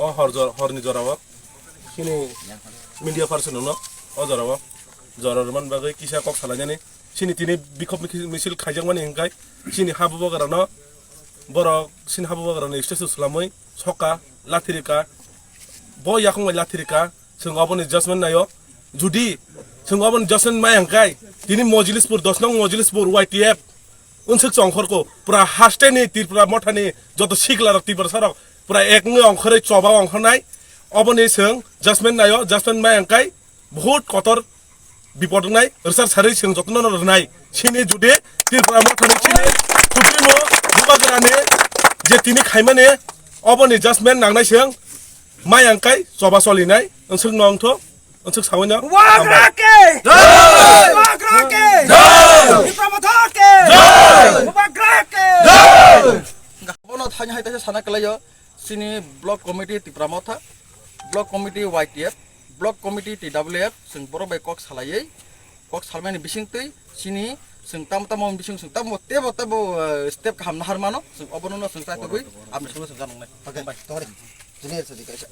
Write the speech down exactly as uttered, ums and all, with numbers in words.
O hor jor-, horni jorao chini media person no o jorao jora rwmani bagwi kisa kok salainani chini tini bikhop mikhil-, misil khaijakmani hwnkhe chini ha bubagrano borok chini ha bubagrano statue swlamwi soka lathirika bo yakung bai lathirika chwng oboni judgment naio judi chwng oboni judgment maya hwnkhe tini Mojlispur dos nong Mojlispur Y T F Unsuk chongkhorko pura hasteni Tripura mothani joto siklarok Tiprasarok pura ek wngwi ongkhorwi choba ongkhornai. Oboni chwng judgment naio, judgment mai wngkai buhut kotor bipod wngnai, rwchar sarwi chwng jotono rwnai. Chini judi Tripura mothani chini Supremo Bubagrani je tini khaimani oboni judgment nangnai chwng mai wngkai choba cholinai. Unsuk no wngtho, unsuk sawi no. Bubagra ke! Jai! Bubagra ke! Jai! Tipra Motha ke! Jai! Bubagra ke! Jai! Bono thani hai kaisa sana kalaio, chini block committee Tipra Motha, block committee Y T F, block committee T W F, chwng borok bai kok salaiwi, kok salmani bisingtwi chini chwng tamo tamo bising chwng tamo tebo tebo, eh, step kaham nahar mano, chwng obono no chwng chaitugwi, amni songno chwng janoknai. Okay, bye. Tore. Junior sadi kaisa.